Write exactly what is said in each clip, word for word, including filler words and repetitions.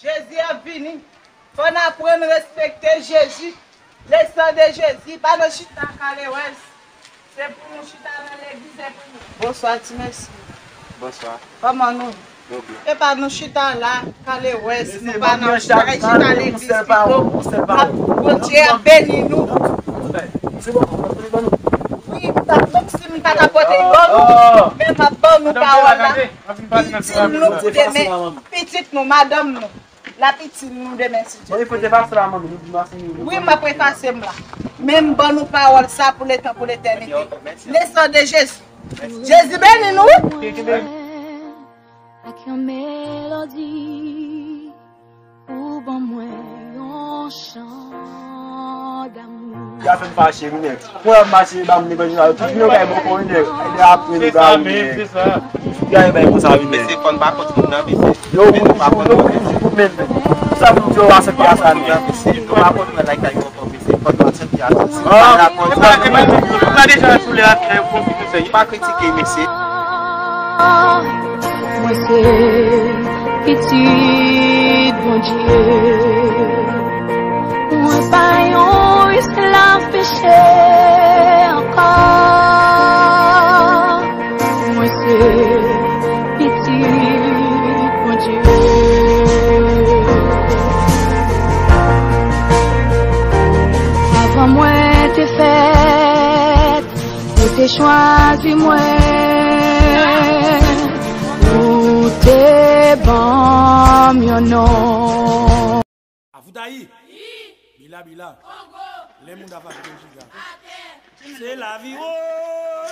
Jezi ap vini. Fò n aprann respekte Jezi. Le san de Jezi, pa nan chita kalewèz. Se pou nou chita nan legliz, se pou nou. Bonswa, ti mesye. Bonswa. Kòman nou? Nou byen. E pa nou chita la, kalewèz, nou pa nan chita, chita legliz pito. Bondye ap beni nou. Wi, m t ap, menm si m pa ka pote l ban nou, men m ap ban nou pawòl la. Pitit nou pou demen, pitit nou, madanm nou. L ap itil nou demen, si Dye vle. Wi, m ap efase m la. Men m ban nou pawòl sa pou letan, pou letènite. Le san de Jezi. Jezi beni nou, wi. Ak yon melodi pou ban mwen yon chan damou. Ya fè m fache, wi, nèg. Pou w ap mache, ba m levanjil la, tout moun yo kay bòkò, wi, nèg. E de apre nou ka, wi, nèg. Tout moun yo bay konsa, wi, nèg. Mesye, fò n pa kont moun nan, mesye. Yo, moun pa kont moun nan. Sa pou di yo a sèt a sa, nèg. Mesye, nou pa kont moun nan, like, like, mesye, fò n pa sèt a sa. Ah. Yo pa, yo pa, yo pa deja sou lè a, yo konfye nou fè. Yo pa kritike, mesye. Mwen se pitit Bondye. Mwen pa yon esklav peche ankò. Mwen se pitit Bondye. Avan mwen te fèt, ou te chwazi mwen, ou te ban m yon non. Avoutayi, Bila Bila, Lèmounda Fabriken Jiga. Se lavi, o,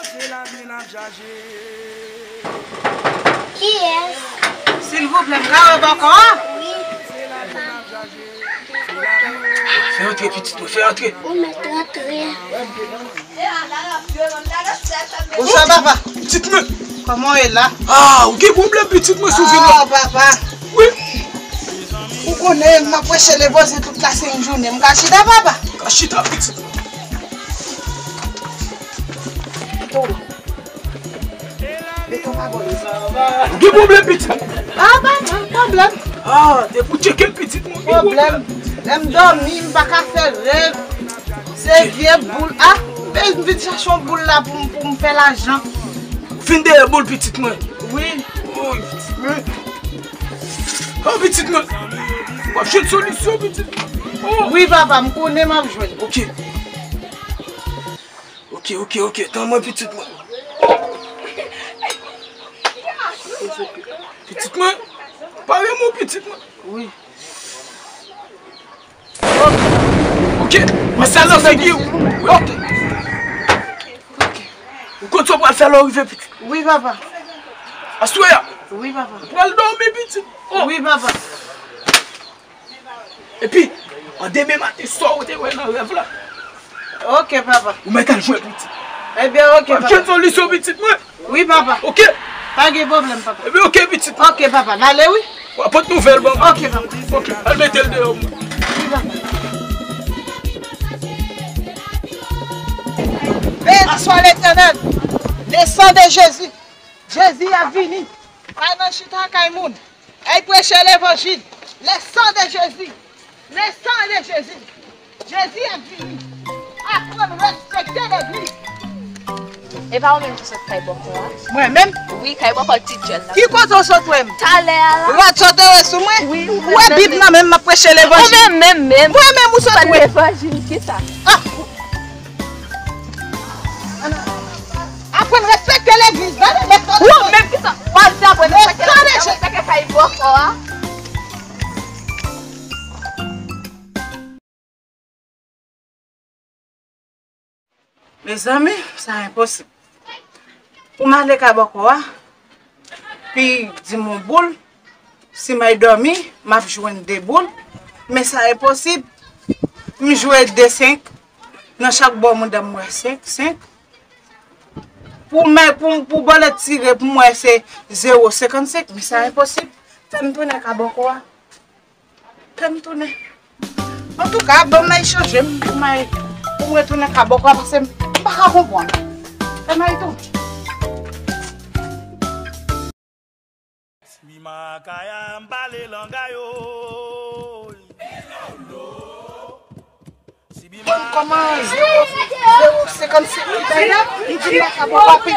se lavi n ap chache. Kiyès? Silvouplè, m ka wè bòkò a? Wi. Fè antre, pitit mwen, fè antre. Ou mèt antre. Bonswa, papa. Pitit mwen. Kòman w ye la? Ah, ou gen pwoblèm, pitit mwen, si w vin la. Ah, papa. Wi. Ou konnen, m ap preche levanjil tout lasent jounen. M ka chita, papa? Ka chita, pitit mwen. Beton pa bò isit. Ou gen pwoblèm, pitit? Ah, pa gen pwoblèm. Ah, depi w tcheke pitit mwen, gen pwoblèm. Lè m dòmi, m pa ka fè règ. Se vye boul. Ah, m vin chache yon boul la pou m, pou m fè lajan. Vin dèyè boul, pitit mwen. Wi. Wi. Oh, pitit mwen. W ap jwenn solisyon, pitit mwen. Oh. Wi, papa, m konnen m ap jwenn. Ok. Ok, ok, ok. Tann mwen, pitit mwen. Pitit mwen. Pare mwen, pitit mwen. Wi. Ok. Mwen sa nan figi w. Ok. Ou konn sa w pral fè lè w rive, pitit? Wi, papa. Aswè a? Wi, papa. Ou pral dòmi, pitit? Oh. Wi, papa. Epi, an demen maten, sa w te wè nan rèv la? Ok, papa. Ou mèt al jwe, pitit. Ebyen, ok, papa. W ap jwenn solisyon, pitit mwen. Wi, papa. Ok. Pa gen pwoblèm, papa. Ebyen, ok, pitit. Ok, papa. N ale, wi. W ap pote nouvèl ban m. Ok, papa. Ok. Al mete l deyò, mwen. Wi, papa. Beni swa Letènèl. Le san de Jezi. Jezi ap vini. Pa nan chita kay moun. Al preche levanjil. Le san de Jezi. Le san de Jezi. Jezi ap vini. Aprann respekte legliz. E pa ou menm ki sot kay bòkò a? Mwen menm? Wi, kay bòkò ti djèl la. Ki kote w sot wè m? Talè a la. Rad sa w te wè sou mwen? Wi, ou wè Bib nan men m, m ap preche levanjil. Ou menm, menm, menm. Mwen menm ou sot wè. Levanjil ki sa? Ah! Aprann respekte legliz, tande, mèt tande. Ou menm ki sa, w al di aprann respekte legliz, aprann respekte kay bòkò a. Mezanmi, sa enposib. Pou m ale kay bòkò a, pi di m yon boul, si m al dòmi, m ap jwenn de boul, men sa enposib. M jwe de senk, nan chak bò mouda m wè senk, senk. Pou mè, pou, pou bòlèt tire, pou m wè se zewo senkannsenk, men sa enposib. Fè m tounen kay bòkò a. Fè m tounen. Antouka, ban m al chanje m pou m al, pou m retounen kay bòkò a, paske m pa ka konprann. Fè m al tounen. Sibi Makaya, m pale langay, oy. Kòman zewo, zewo senkannsenk ki bay la, li di m pa ka bon papi,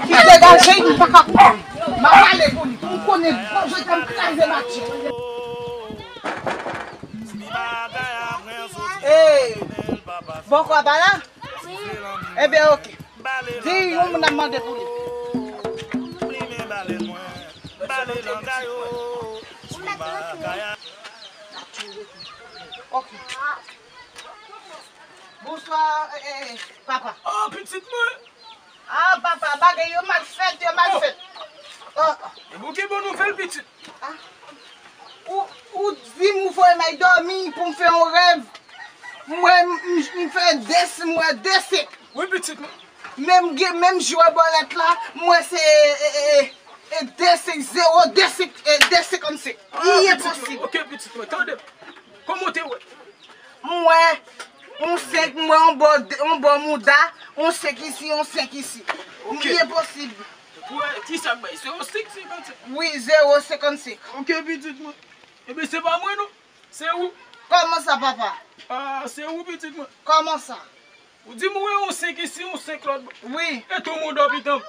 ki degaje, li pa ka pran. M a pale pou li, pou m konnen, bon, je tann kraze match. Hey, bòkò a pa la? Ebyen, oke. Di yon moun ap mande pou li. Oke. Bonswa, eh, eh, papa. Oh, pitit mwen. Ah, papa, bagay yo mal fèt, yo mal fèt. Oh. E bon, ki bon nouvèl, pitit? Ah. Ou, ou di m ou voye m al dòmi pou m fè yon rèv. M wè, m, m, m fè de, m wè de senk. Wi, pitit mwen. Menm gen, menm jwè bòlèt la, m wè se, e, e, e, e, de senk, zewo, de senk, e, de senkannsenk. Ah, pitit mwen. Li enposib. Oke, pitit mwen, tande. Kòman w te wè? M wè yon senk, m wè yon bò, yon bò mouda, yon senk isi, yon senk isi. Oke. Li enposib. Pou wè, ki sa k bay? Zewo senk senkannsenk? Wi, zewo senkannsenk. Oke, pitit mwen. Ebyen, se pa mwen, non. Se ou. Kòman sa, papa? Ah, se ou, pitit mwen. Kòman sa? Ou di m ou wè yon senk isi, yon senk lòt bò. Wi. E tou moun dòpitan.